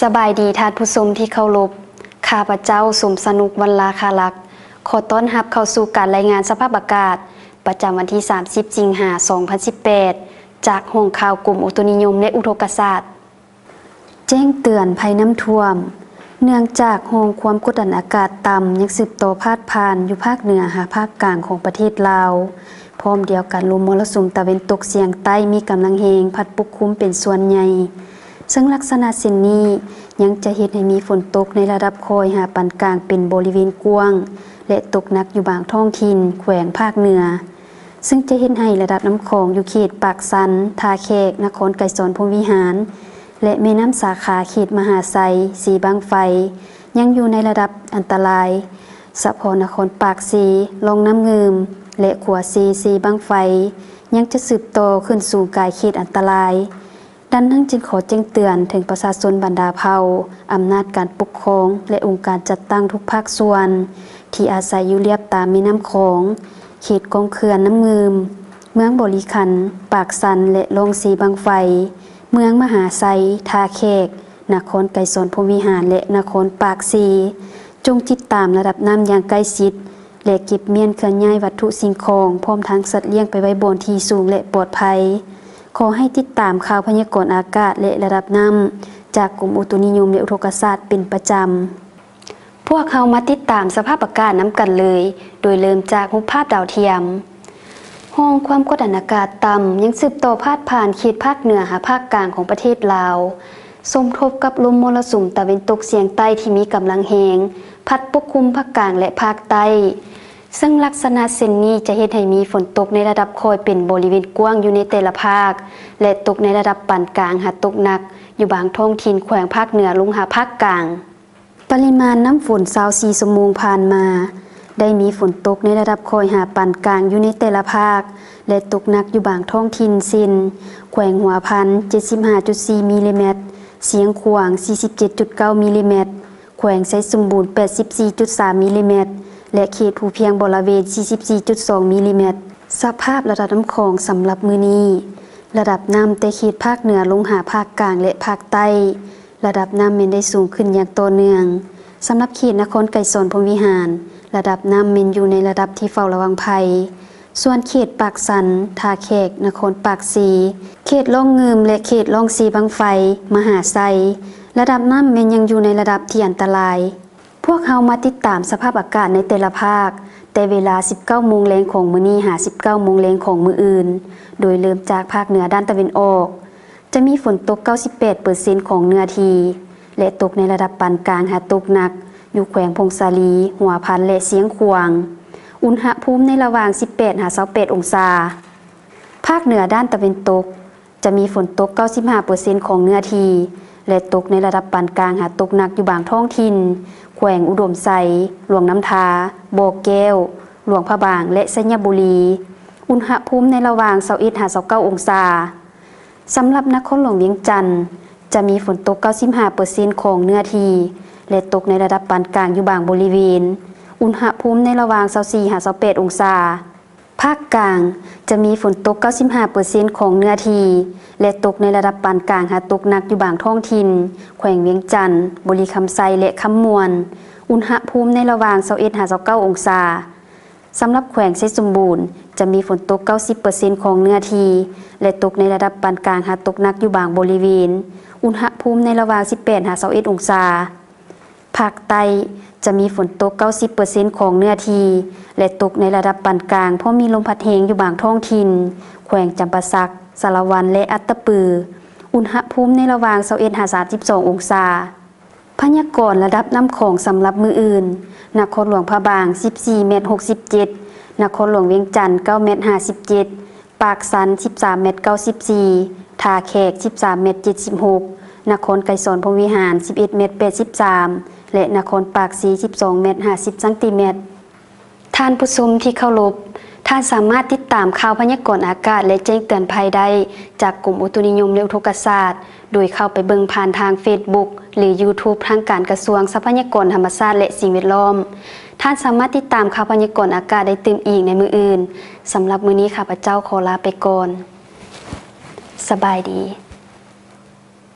ສະບາຍດີທ່ານຜູ້ຊົມທີ່ເຄົາລົບ, ຂ້າພະເຈົ້າ ສົມສະໜຸກ ວັນລາຄາລັກ ຂໍຕ້ອນຮັບເຂົ້າສູ່ການລາຍງານສະພາບອາກາດ ປະຈຳວັນທີ ສາມສິບ ສິງຫາ ສອງພັນສິບແປດ ຈາກຫ້ອງຂ່າວກົມອຸຕຸນິຍົມ ແລະ ອຸທົກກະສາດ. ແຈ້ງເຕືອນໄພນ້ຳຖ້ວມ ເນື່ອງຈາກຮ່ອງຄວາມກົດດັນອາກາດຕ່ຳຍັງສືບຕໍ່ພາດຜ່ານຢູ່ພາກເໜືອຫາພາກກາງຂອງປະເທດລາວ, ພ້ອມດຽວກັນ ລົມມໍລະສຸມຕາເວັນຕົກສຽງໃຕ້ມີກຳລັງແຮງພັດປົກຄຸມເປັນສ່ວນໃຫຍ່, ເຊິ່ງລັກສະນະເຊັ່ນນີ້ຍັງຈະເຮັດໃຫ້ມີຝົນຕົກໃນລະດັບຄ່ອຍຫາປານກາງເປັນບໍລິເວນກວ້າງ ແລະ ຕົກໜັກຢູ່ບາງທ້ອງຖິ່ນແຂວງພາກເໜືອ, ເຊິ່ງຈະເຮັດໃຫ້ລະດັບນ້ຳຂອງຢູ່ເຂດປາກຊັນ, ທ່າແຂກ, ນະຄອນໄກສອນ ພົມວິຫານ ແລະ ແມ່ນ້ຳສາຂາເຂດມະຫາໄຊ, ເຊບັ້ງໄຟ ຍັງຢູ່ໃນລະດັບອັນຕະລາຍ, ສະເພາະນະຄອນປາກເຊ, ລ່ອງນ້ຳງື່ມ ແລະ ຂົວເຊ, ເຊບັ້ງໄຟ ຍັງຈະສືບຕໍ່ຂຶ້ນສູງກາຍເຂດອັນຕະລາຍ. ດັ່ງນັ້ນຈຶ່ງຂໍແຈ້ງເຕືອນເຖິງປະຊາຊົນບັນດາເຜົ່າ, ອຳນາດການປົກຄອງ ແລະ ອົງການຈັດຕັ້ງທຸກພາກສ່ວນ ທີ່ອາໄສຢູ່ລຽບຕາມແມ່ນ້ຳຂອງ, ເຂດກອງເຂື່ອນນ້ຳງື່ມ, ເມືອງບໍລິຄັນ, ປາກຊັນ ແລະ ລ່ອງເຊບັ້ງໄຟ, ເມືອງມະຫາໄຊ, ທ່າແຂກ, ນະຄອນໄກສອນ ພົມວິຫານ ແລະ ນະຄອນປາກເຊ ຈົ່ງຕິດຕາມລະດັບນ້ຳຢ່າງໃກ້ຊິດ ແລະ ເກັບມ້ຽນເຄື່ອນຍ້າຍວັດຖຸສິ່ງຂອງ ພ້ອມທັງສັດລ້ຽງໄປໄວ້ບ່ອນທີ່ສູງ ແລະ ປອດໄພ. ຂໍໃຫ້ຕິດຕາມຂ່າວພະຍາກອນອາກາດ ແລະ ລະດັບນ້ຳ ຈາກກົມອຸຕຸນິຍົມ ແລະ ອຸທົກກະສາດເປັນປະຈຳ. ພວກເຮົາມາຕິດຕາມສະພາບອາກາດນຳກັນເລີຍ, ໂດຍເລີ່ມຈາກຮູບພາບດາວທຽມ. ຮ່ອງຄວາມກົດດັນອາກາດຕ່ຳຍັງສືບຕໍ່ພາດຜ່ານເຂດພາກເໜືອຫາພາກກາງຂອງປະເທດລາວ, ສົມທົບກັບລົມມໍລະສຸມຕາເວັນຕົກສຽງໃຕ້ທີ່ມີກຳລັງແຮງ ພັດປົກຄຸມພາກກາງ ແລະ ພາກໃຕ້, ເຊິ່ງລັກສະນະເຊັ່ນນີ້ຈະເຮັດໃຫ້ມີຝົນຕົກໃນລະດັບຄ່ອຍເປັນບໍລິເວນກວ້າງຢູ່ໃນແຕ່ລະພາກ ແລະ ຕົກໃນລະດັບປານກາງຫາຕົກໜັກຢູ່ບາງທ້ອງຖິ່ນແຂວງພາກເໜືອລົງຫາພາກກາງ. ປະລິມານນ້ຳຝົນ ຊາວສີ່ຊົ່ວໂມງຜ່ານມາ ໄດ້ມີຝົນຕົກໃນລະດັບຄ່ອຍຫາປານກາງຢູ່ໃນແຕ່ລະພາກ ແລະ ຕົກໜັກຢູ່ບາງທ້ອງຖິ່ນ ເຊັ່ນ ແຂວງຫົວພັນ ເຈັດສິບຫ້າຈຸດສີ່ມິລລີແມັດ, ຊຽງຂວາງ ສີ່ສິບເຈັດຈຸດເກົ້າມິລລີແມັດ, ແຂວງໄຊສົມບູນ ແປດສິບສີ່ຈຸດສາມມິລລີແມັດ ແລະ ເຂດພູພຽງບໍລະເວນ ສີ່ສິບສີ່ຈຸດສອງມິລລີແມັດ. ສະພາບລະດັບນ້ຳຂອງສຳລັບມື້ນີ້, ລະດັບນ້ຳແຕ່ເຂດພາກເໜືອລົງຫາພາກກາງ ແລະ ພາກໃຕ້ ລະດັບນ້ຳແມ່ນໄດ້ສູງຂຶ້ນຢ່າງຕໍ່ເນື່ອງ. ສຳລັບເຂດນະຄອນໄກສອນ ພົມວິຫານ, ລະດັບນ້ຳແມ່ນຢູ່ໃນລະດັບທີ່ເຝົ້າລະວັງໄພ. ສ່ວນເຂດປາກຊັນ, ທ່າແຂກ, ນະຄອນປາກເຊ, ເຂດລ່ອງງື່ມ ແລະ ເຂດລ່ອງເຊບັ້ງໄຟ, ມະຫາໄຊ, ລະດັບນ້ຳແມ່ນຍັງຢູ່ໃນລະດັບທີ່ອັນຕະລາຍ. ພວກເຮົາມາຕິດຕາມສະພາບອາກາດໃນແຕ່ລະພາກ, ແຕ່ເວລາ ສິບເກົ້າໂມງແລງຂອງມື້ນີ້ ຫາ ສິບເກົ້າໂມງແລງຂອງມື້ອື່ນ, ໂດຍເລີ່ມຈາກພາກເໜືອດ້ານຕາເວັນອອກ. ຈະມີຝົນຕົກ ເກົ້າສິບແປດເປີເຊັນຂອງເນື້ອທີ່ ແລະ ຕົກໃນລະດັບປານກາງຫາຕົກໜັກ ຢູ່ແຂວງຜົ້ງສາລີ, ຫົວພັນ ແລະ ຊຽງຂວາງ. ອຸນຫະພູມໃນລະຫວ່າງ ສິບແປດ ຫາ ຊາວແປດອົງສາ. ພາກເໜືອດ້ານຕາເວັນຕົກ ຈະມີຝົນຕົກ ເກົ້າສິບຫ້າເປີເຊັນຂອງເນື້ອທີ່ ແລະ ຕົກໃນລະດັບປານກາງຫາຕົກໜັກຢູ່ບາງທ້ອງຖິ່ນ ແຂວງອຸດົມໄຊ, ຫຼວງນ້ຳທາ, ບໍ່ແກ້ວ, ຫຼວງພະບາງ ແລະ ໄຊຍະບູລີ. ອຸນຫະພູມໃນລະຫວ່າງ ຊາວເອັດ ຫາ ຊາວເກົ້າອົງສາ. ສຳລັບນະຄອນຫຼວງວຽງຈັນ ຈະມີຝົນຕົກ ເກົ້າສິບຫ້າເປີເຊັນຂອງເນື້ອທີ່ ແລະ ຕົກໃນລະດັບປານກາງຢູ່ບາງບໍລິເວນ. ອຸນຫະພູມໃນລະຫວ່າງ ຊາວສີ່ ຫາ ຊາວແປດອົງສາ. ພາກກາງ ຈະມີຝົນຕົກ ເກົ້າສິບຫ້າເປີເຊັນຂອງເນື້ອທີ່ ແລະ ຕົກໃນລະດັບປານກາງຫາຕົກໜັກຢູ່ບາງທ້ອງຖິ່ນ ແຂວງວຽງຈັນ, ບໍລິຄຳໄຊ ແລະ ຄຳມ່ວນ. ອຸນຫະພູມໃນລະຫວ່າງ ຊາວເອັດ ຫາ ຊາວເກົ້າອົງສາ. ສຳລັບແຂວງໄຊສົມບູນ ຈະມີຝົນຕົກ ເກົ້າສິບເປີເຊັນຂອງເນື້ອທີ່ ແລະ ຕົກໃນລະດັບປານກາງຫາຕົກໜັກຢູ່ບາງບໍລິເວນ. ອຸນຫະພູມໃນລະຫວ່າງ ສິບແປດ ຫາ ຊາວເອັດອົງສາ. ພາກໃຕ້ ຈະມີຝົນຕົກ ເກົ້າສິບເປີເຊັນຂອງເນື້ອທີ່ ແລະ ຕົກໃນລະດັບປານກາງ ເພາະມີລົມພັດແຮງຢູ່ບາງທ້ອງຖິ່ນ ແຂວງຈຳປາສັກ, ສາລະວັນ ແລະ ອັດຕະປື. ອຸນຫະພູມໃນລະຫວ່າງ ຊາວເອັດ ຫາ ສາມສິບສອງອົງສາ. ພະຍາກອນລະດັບນ້ຳຂອງສຳລັບມື້ອື່ນ, ນະຄອນຫຼວງພະບາງ ສິບສີ່ແມັດ ຫົກສິບເຈັດ, ນະຄອນຫຼວງວຽງຈັນ ເກົ້າແມັດ ຫ້າສິບເຈັດ, ປາກຊັນ ສິບສາມແມັດ ເກົ້າສິບສີ່, ທ່າແຂກ ສິບສາມແມັດ ເຈັດສິບຫົກ, ນະຄອນໄກສອນ ພົມວິຫານ ສິບເອັດແມັດ ແປດສິບສາມ ແລະ ນະຄອນປາກເຊ ສິບສອງແມັດ ຫ້າສິບຊັງຕີແມັດ. ທ່ານຜູ້ຊົມທີ່ເຄົາລົບ, ທ່ານສາມາດຕິດຕາມຂ່າວພະຍາກອນອາກາດ ແລະ ແຈ້ງເຕືອນໄພໄດ້ຈາກກົມອຸຕຸນິຍົມ ແລະ ອຸທົກກະສາດ ໂດຍເຂົ້າໄປເບິ່ງຜ່ານທາງເຟສບຸກ ຫຼື ຢູທູບ ທາງການກະຊວງຊັບພະຍາກອນທຳມະຊາດ ແລະ ສິ່ງແວດລ້ອມ. ທ່ານສາມາດຕິດຕາມຂ່າວພະຍາກອນອາກາດໄດ້ຕື່ມອີກໃນມື້ອື່ນ. ສຳລັບມື້ນີ້ ຂ້າພະເຈົ້າຂໍລາໄປກ່ອນ. ສະບາຍດີ.